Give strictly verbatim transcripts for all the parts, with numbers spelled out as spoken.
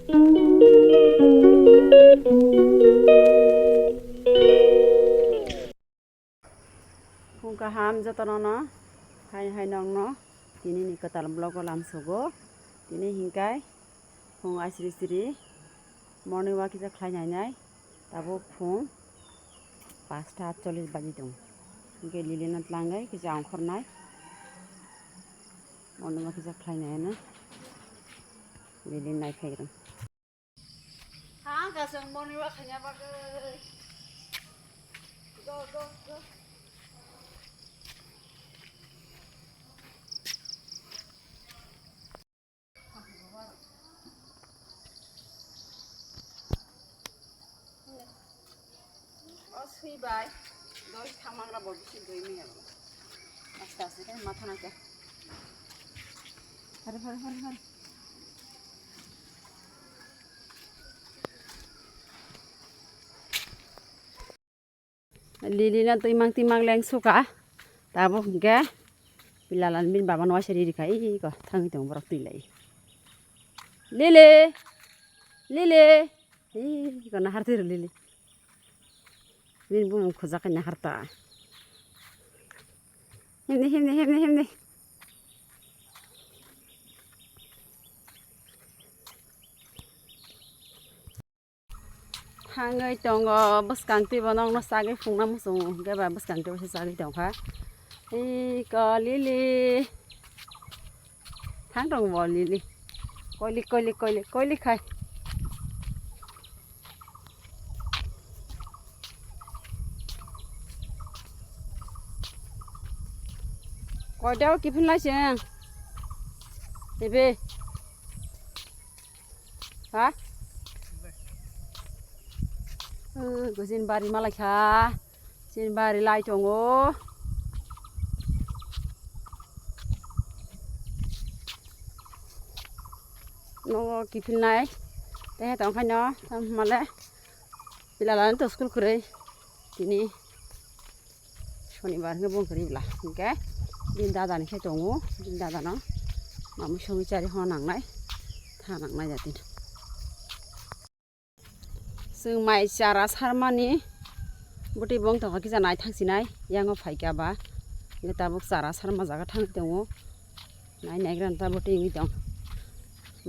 Phung kaham jotono no, hai hai nong no tini ni kwtal vlog o lamsogo. Tini hinkai phung asri sri morning walk kisa khlai nai nai, tabuk phung pasta atchollis baji tong. Hinke Lily no tlangai kisa ongkhor nai, morning walk kisa khlai nai no Lily nai phai rong. Ha, kasang morning walk khaina bagwi. Go, go, go. O swi bai, doi thamangra bo bisi doi maya bo. Aste aste khe matha nang khe. Phare, phare, phare, phare. Lily no twi mang twi mang leng suka. Tabuk hwnkhe pilalan bini baba no waisa riri kha, iko thangwi tongo borok twi lai. Lily! Lily! Iko nahar twi rw Lily. Bini bumung khujak khe nahar ta. Himni, himni, himni, himni. Thangwi tongo bwskang twi bo nokno chagwi phungna muchungo hwnkhe ba bwskang twi bo se chagwi tongkha. Iko Lily. Thang tongo bo Lily. Koilik, koilik, koilik, koilik khai. Koita o kiphilnai se. Ebe. Ha? Ui, gojin bari malai kha. Jin bari lai tongo. Nogo kiphilnai. Tehe tong khaino, tamo hwnmale. Pilalani to school kwrwi. Tini. Sonibar hwnkhe bung kwrwi bwla. Hwnkhe bini dada ni khe tongo. Bini dada no mamwi songwi chari honna nangnai. Tha nangnai jatino. Chwng mai chara sarmani bwtwi bong tongkha kisa naithang sinai. Yango phaikha ba. Hwnkhe tabuk chara sarma jaga thangwi tongo. Nai naigra ta bwtwi wngwi tong.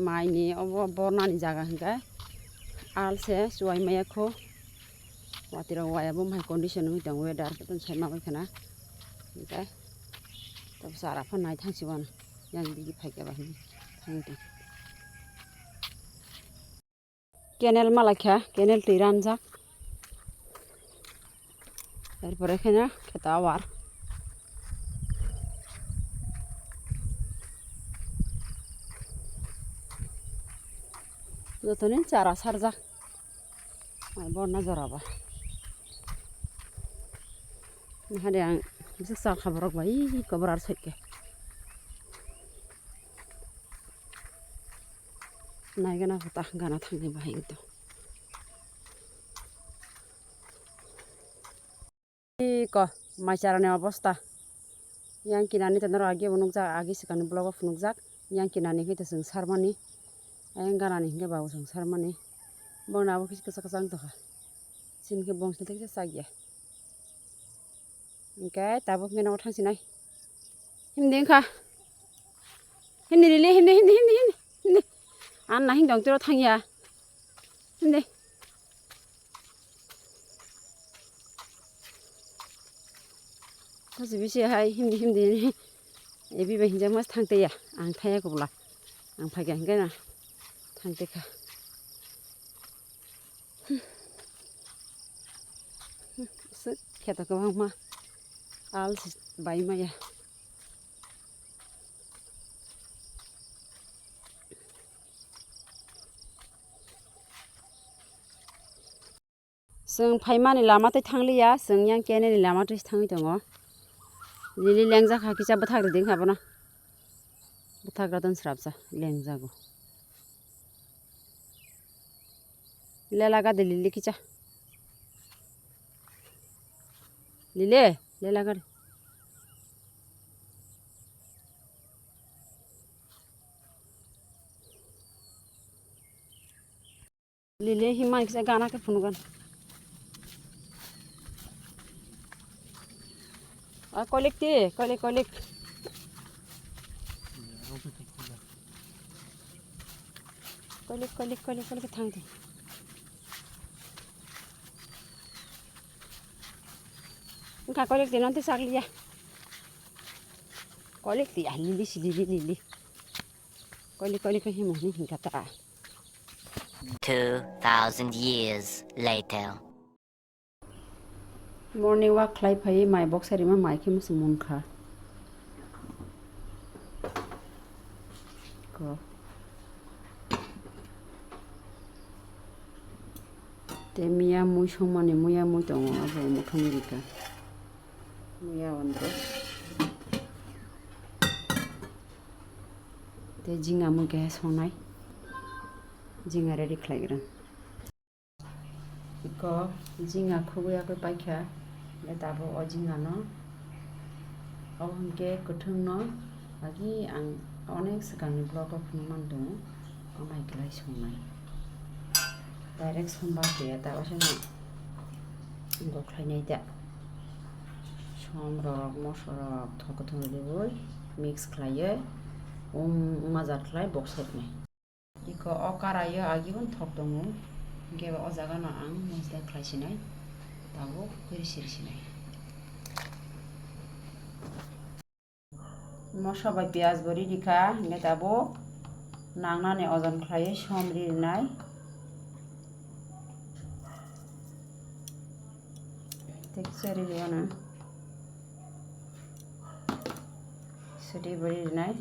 Maini obo bornani jaga hwnkhe. Alse chuwai maya kho. Watwi rok waya bo mai condition wngwi tongo weather khe tong saima bai khana. Hwnkhe tabuk chara phan nai thang si wano. Yang digi phaikha ba hwnwi thangwi tong. Canal malai kha, canal twi ranjak. Erpore kheno khe tower. Jotoni chara sarjak. Mai borna jora ba. Hade ang bisa sa khaborok bai kobor ar soike. Nai gana phuta gana thangni bahai to. Iko mai charani obosta. Yang kinani to norok agi bo nukjak, agi swkangni blogo phunukjak. Yang kinani hwnkhe to chwng sarmani. Yang ganani hwnkhe ba bo chwng sarmani. Bono abo kisa kisa kwchang tongkha. Chini khe bongsi thai kisa chakya. Hwnkhe tabuk meno thang sinai. Himdi wngkha. Himdi rili, himdi, himdi, himdi, himdi, himdi. Anna himdi ong tiro thangya. Himdi. Kasi bisi hai himdi, himdi. Ebi bai hinjak mas thang taya. Ang thaya kubla. Ang phaikha hingke na. Thang teka. Sik, kheto kwbangma al si bai maya. Chwng phaimani lama tei thangliya, chwng yang kenani lama tei thangwi tongo. Lili lengjak ha kisa bwthak rwdi wngkha bono. Bwthak radon srapsa lengjago. Lela gade lili kisa. Lile, lela gade. Lili himai kisa gana ke phunugan. A kolik ti, kolik, kolik. Kolik, kolik, kolik, kolik thang ti. Engka kolik ti non ti sak liya. Kolik ti, ah, lili si lili, lili. Kolik, kolik ke himo ni hingka ta. Two thousand years later. Morning walk khlai phai mai boksa rima mai khe musu munkha. Ko. Te miya mui songmani muya mui tongo abo muthungwi rikha. Muya andro. Te jinga mui khe songnai. Jinga ready khlaigrang. Iko jinga khugwi yakwi paikha, le tabuk o jingano, obo hinkhe kwthwngno agi ang onek swkangni vlog-o phunukmani tongo, o mai kwlai songnai. Direct sombar khe ta, o se no gokhlainai da. Somrok, mosorok, thok kwthwng riwi mix khlaiwi, um, um, majat khlai boksa rwnai. Iko o karaio agi bo thok tongo, hinkhe o jaga no ang mosla khlai sinai, tabuk khe risi risi nai. Moso bai piyaj bo ridi kha, hinkhe tabuk nangnani ojon khlaiwi som ri rinai. Teksa ri rio na. Sudi bari rinai.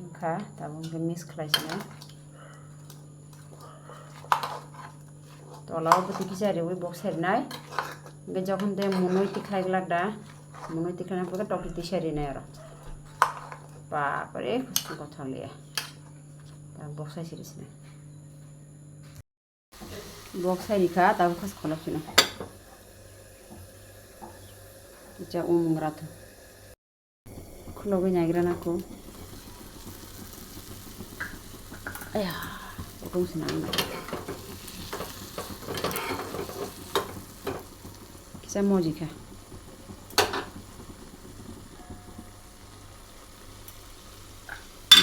Wngkha, tabuk hwnkhe mix khlai sinai. Tola o bwtwi kisa riwi boksa rinai. Hwnkhe jokhon de munui tikhlai glak da, munui tikhlai pore tokti tisa rinai oro. Bapre, gothok liya. Tabuk boksa siri sinai. Boksa rikha, tabuk khas kholop sino. Kicha umungra tho. Khulogwi naigra nako. Aya, kutung sina. Kisa moji kha.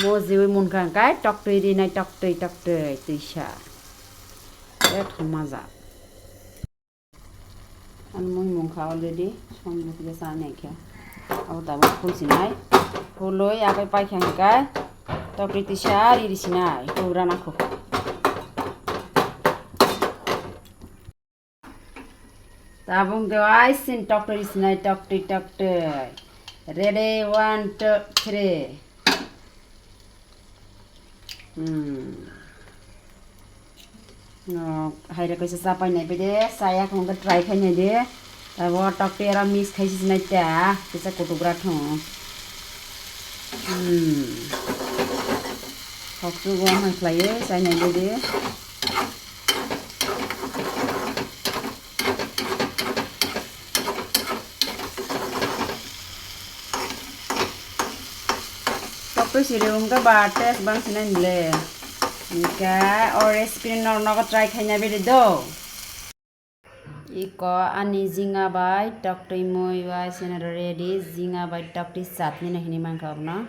Mojiwi munkha hwnkhe toktwi rinai, toktwi, toktwi, twisa. Birat hwnma ja. Ani mui munkha already, som bukhe cha naikhe. Abo tabuk phul sinai. Phulwi akai paikha hwnkhe toktwi twisa ri ri sinai, pura nakho. Tabuk de aisin toktwi sinai, toktwi, toktwi. Ready, one, two, three. Hmm. No, haira kaisa chapai nai bede, saya kong try khai nai de. Abo toktwi aro mix khai sinai ta, kisa kutugra thung. Hmm. Hoksu go hai khlaiwi chai nai bede. Toktwi siri wngkha ba test bang sinai nile. Hingkhe o recipe no nogo try khaina bede do. Iko ani jinga bai toktwi mui bai sene ready, jinga bai toktwi chutney no hinwi mankha obono.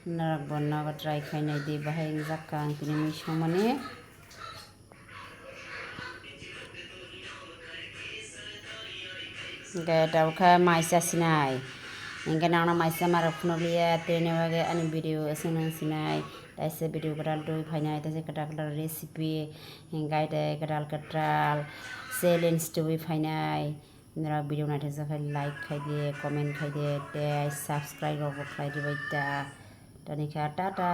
Norok bo nogo try khainai di, bahai wngjak kha ang tini mui songmani. Hingke tabukhe maisa sinai. Hingke nangno maisa marok phunukliya, tini bagwi ani video aswk nang sinai. Taisa video kwtal tubui phainai, taisa kwtal kwtal recipe, hingke tei kwtal kwtal challenge tubui phainai. Norok video naithokjak khe like khaidi, comment khaidi, tei subscribe rokbo khlai dibai ta. Toni khe tata.